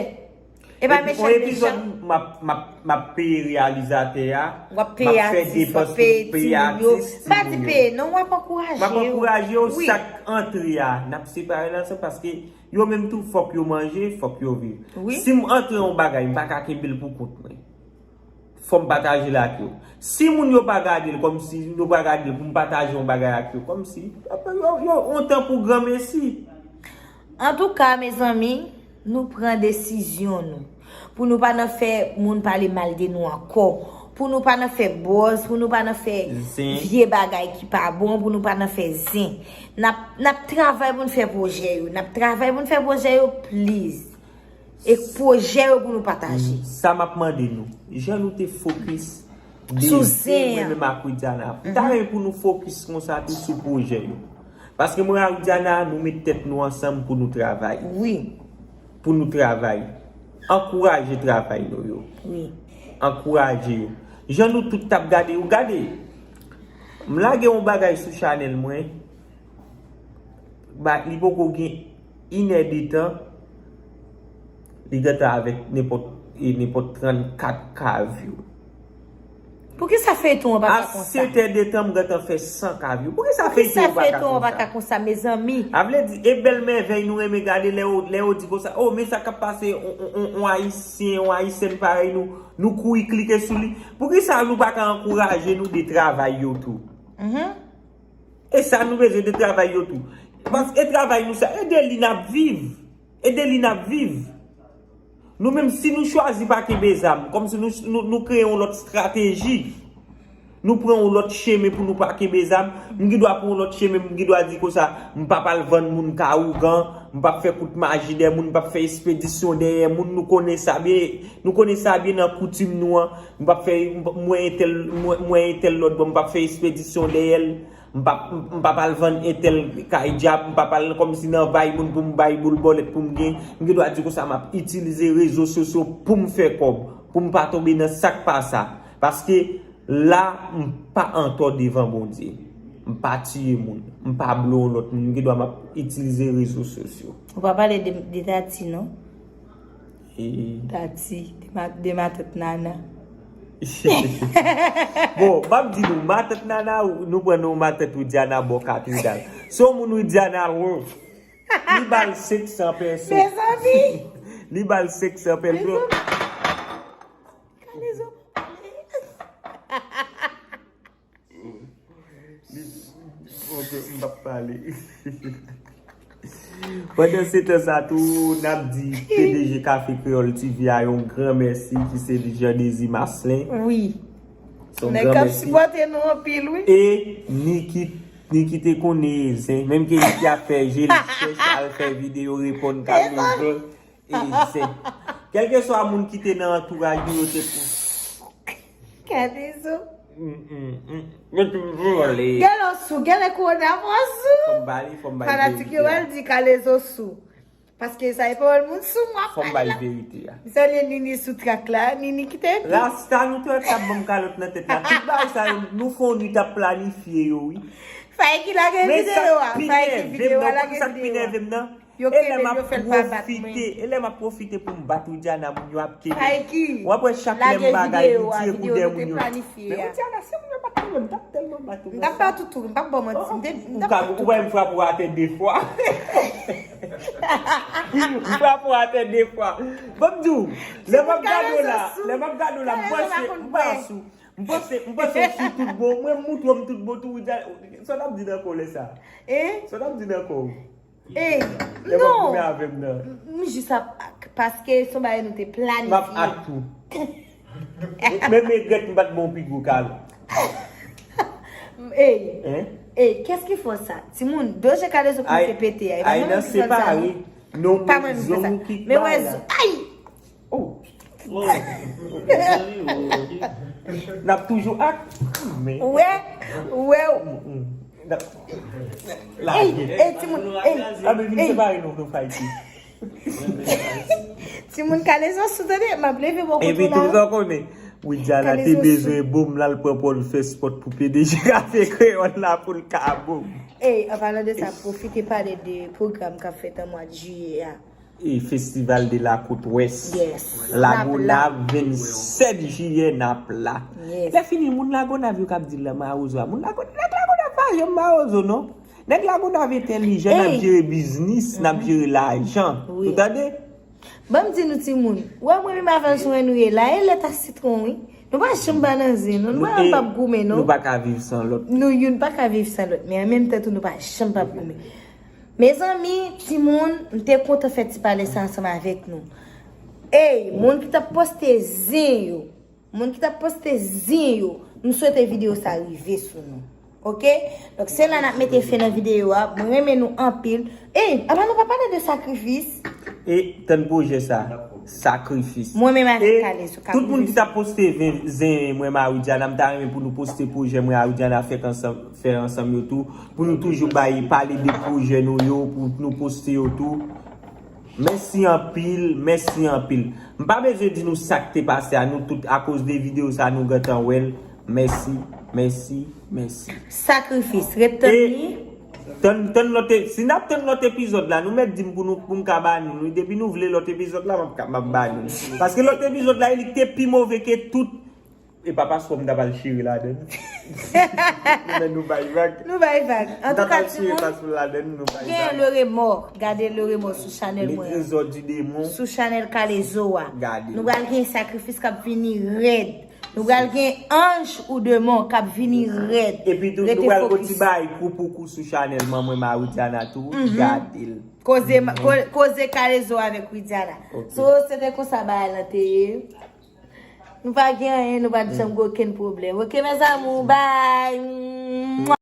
E pa mechan, mechan. Epi on epizòd m ap, m ap, m ap peye reyalizatè a, m ap fè depans pou peye atis, timoun yo. M pa di peye non, w ap ankouraje yo. M ap ankouraje yo, sak antre a, n ap separe l ansanm paske yo menm tou fòk yo manje, fòk yo viv. Si m antre yon bagay, m pa ka kenbe l pou kont mwen. Fò m pataje l ak yo. Si moun yo pa gade l kòmsi, yo pa gade l pou m pataje yon bagay ak yo, kòmsi, yo, yo, on tan pou granmesi. Antouka, mezanmi, nou pran desizyon nou. Pou nou pa nan fè moun pale mal de nou ankò. Pou nou pa nan fè buzz, pou nou pa nan fè vye bagay ki pa bon, pou nou pa nan fè zen. N ap, n ap travay pou n fè pwojè yo. N ap travay pou n fè pwojè yo, please. E pwojè yo pou nou pataje. Sa m ap mande nou, jan nou te fokis de zen, mwen menm ak Widiana, m ta renmen pou nou fokis konsa tou sou pwojè yo. Paske mwen ak Widiana, nou met tèt nou ansanm pou nou travay. Wi. Pou nou travay. Ankouraje travay nou yo. Wi. Ankouraje yo. Jan nou tout t ap gade, ou gade. M lage yon bagay sou chanèl mwen. Ba, li poko gen inè de tan, li gentan avèk nenpòt, e, nenpòt trannkat K view. Poukisa feyton an pa ka konsa? A sèt è de tan, m gentan fè san K view. Poukisa feyton an pa ka konsa, mezanmi? A vle di, e bèl mèvèy nou renmen gade lè yo, lè yo di konsa, oh, men sa k ap pase, on, on, on, on Ayisyen, on Ayisyèn parèy nou, nou kouri klike sou li. Poukisa nou pa ka ankouraje nou de travay yo tou? E sa nou bezwen de travay yo tou. Paske travay nou sa, e de li n ap viv. E de li n ap viv. Nou menm, si nou chwazi pa kenbe zam, kòmsi nou, nou, nou kreye yon lòt estrateji, Nou pran yon lòt chemen pou nou pa kenbe zam. M gen dwa pran yon lòt chemen, m gen dwa di konsa, m p ap al vann moun ka ougan, m p ap fè kout maji dèyè moun, m p ap fè espedisyon dèyè moun. Nou konnen sa byen, nou konnen sa byen nan koutim nou an. M p ap fè, m p- m wè entèl, m wè, m wè entèl lòt bò, m p ap fè espedisyon dèyè l. M p ap, m p ap al vann entèl kay djab, m p ap al kòmsi nan bay moun pou m bay boul bòlèt pou m gen. M gen dwa di konsa, m ap itilize rezo sosyo pou m fè kòb, pou m pa tonbe nan sa k pa sa. Paske la, m pa antò devan Bondye. M pa tiye moun. M pa blo yon lòt moun. M gen dwa m ap itilize rezo sosyo. Ou pa pale de, de Tati, non? E Tati, de ma, de matant Nana. Bon, m ap di nou, matant Nana, nou pran non matant Widiana bò katedral. Se yon moun Widiana love. Li ba l senk san pèso. Mezanmi! Li ba l senk san pèso. Mezanmi! Kalezo pa pale. Li, ok, m p ap pale. Pandan se tan sa tou, n ap di P D G Kafe Kreyòl T V a yon gran mèsi, ki se li Jean Désir Marcelin. Wi. Se yon gran mèsi. Nèg k ap sipòte nou anpil, wi. E Niki, Niki te konnen zen, menm ke Niki ap fè je li chèch, al fè videyo reponn Kalezo. E zen. Kèlkeswa moun ki te nan antouraj nou, yo te pou. Kalezo. Mm, mm, mm. Yo toujou ale. Gèlè sou, gèlè kowona mwen sou. Fò m ba li, fò m ba li verite a. Fanatik yo al di Kalezo sou. Paske sa e pawòl moun sou mwen ap pale la. Fò m ba li verite a. M salye Nini sou trak la, Nini ki te epi. Rasta nou te wè k ap ban m kalòt nan tèt la. Tout bagay sa yo, nou fè yon nwit ap planifye yo, wi. Faye ki lage videyo a, Faye ki videyo a, lage videyo a. Yo kenbe l, yo fè l pa bat mwen. E lè m ap pwofite pou m bat Widiana, moun yo ap kenbe. Faye ki lage videyo a, videyo nou te planifye a. Men Widiana, se moun yo bat mwen, m t ap tèlman bat ou. M t ap bat ou tou, m p ap ba w manti. M te, m t ap bat ou tou. Ou wè m frape w atè de fwa. M frape w atè de fwa. Ban m di w, lè m ap gade w la, lè m ap gade w la, m panse, m pa sou. M panse, m panse w sou tout bon. Mwen, m moutre w m tout bon tou, Widiana. Sa w t ap di nan kò w lè sa? Sa w t ap di nan kò w? Ey, non. Lè w ap goumen avè m nan. M jis ap ak, paske se yon bagay nou te planifye. M ap ak tou. Men, men regrèt m pa t ba w pi gwo kalòt. Ey, ey, kiyès ki fè w sa? Timoun, do je Kalezo ki fè pete a. E pa mwen menm ki fè l sa, non. Pa mwen menm ki fè sa. Men wè, ay! Oh. N ap toujou ak. Ou wè, ou wè. N ap lage. Ey, ey, timoun, ey, ey. Timoun, Kalezo sou tande, m ap leve bò kote w la. Epi tou sa w konnen, Widiana te bezwen bon, l al pran pòl fè spòt pou P D G Kafe Kreyòl la pou l ka bon. Ey, an palan de sa, pwofite pale de pwogram k ap fèt an mwa jiyè a. E Festival de la Côte Ouest. Yes. Lagonav, vennsèt jiyè, n ap la. Yes. Lè fini, moun Lagonav yo k ap di l la mawozo a. Moun Lago-, nèg Lagonav pa janm mawozo, non. Nèg Lagonav entèlijan, n ap jere biznis, n ap jere lajan. Ou tande? Ban m di nou timoun, ou wè mwen menm avè l sou en nou ye la, e lèt ak sitwon, wi. Nou pa janm pa nan zen, non. Nou pa janm p ap goumen, non. Nou pa ka viv san lòt. Nou youn pa ka viv san lòt, men an menm tan tou, nou pa janm p ap goumen. Mezanmi, timoun, m te kontan fè ti pale sa ansanm avèk nou. Ey, moun ki t ap poste zen yo, moun ki t ap poste zen yo, m swete videyo sa rive sou nou. Oke? Donk, se la n ap mete fen nan videyo a. Mwen renmen nou anpil. Ey, apa nou pa pale de sakrifis? E tann pwojè sa, sakrifis. Mwen menm avèk Kalezo k ap rive sou nou. E tout moun ki t ap poste zen, zen mwen, Marie Diana, m ta renmen pou nou poste pwojè mwen, Marie Diana, fèk ansanm. Fè ansanm yo tou, pou nou toujou bay, pale de pwojè nou yo, pou nou poste yo tou. Mèsi anpil, mèsi anpil. M pa bezwen di nou sa k te pase a, nou tout, akoz de videyo sa, nou gentan wè l. Mèsi, mèsi, mèsi. Sakrifis, ret tann li. E tann, tann lòt e-, si n ap tann lòt epizòd la, nou mèt di m pou nou, pou m ka ba nou, nou, depi nou vle lòt epizòd la, m ap ka, m ap ba nou. Paske lòt epizòd la, li te pi move ke tout. E pa paspò m ta pral chire ladann. Men nou bay vag. Nou bay vag. Antouka, timoun, gen Le Remords. Gade Le Remords sou chanèl mwen an. Le Trésor du Démon. Sou chanèl Kalezo a. Gade. Nou pral gen sakrifis k ap vini rèd. Nou pral gen anj ou demon k ap vini rèd. Epi tou, nou pral gon ti bay kou pou kou sou chanèl manman Marie Diana tou. Gade l. Koze, ko-, koze Kalezo avèk Widiana. Ok. So, se te konsa bagay lan te ye. Nou pa gen anyen, nou pa t janm gen okenn pwoblèm. Ok, mes amours, bye.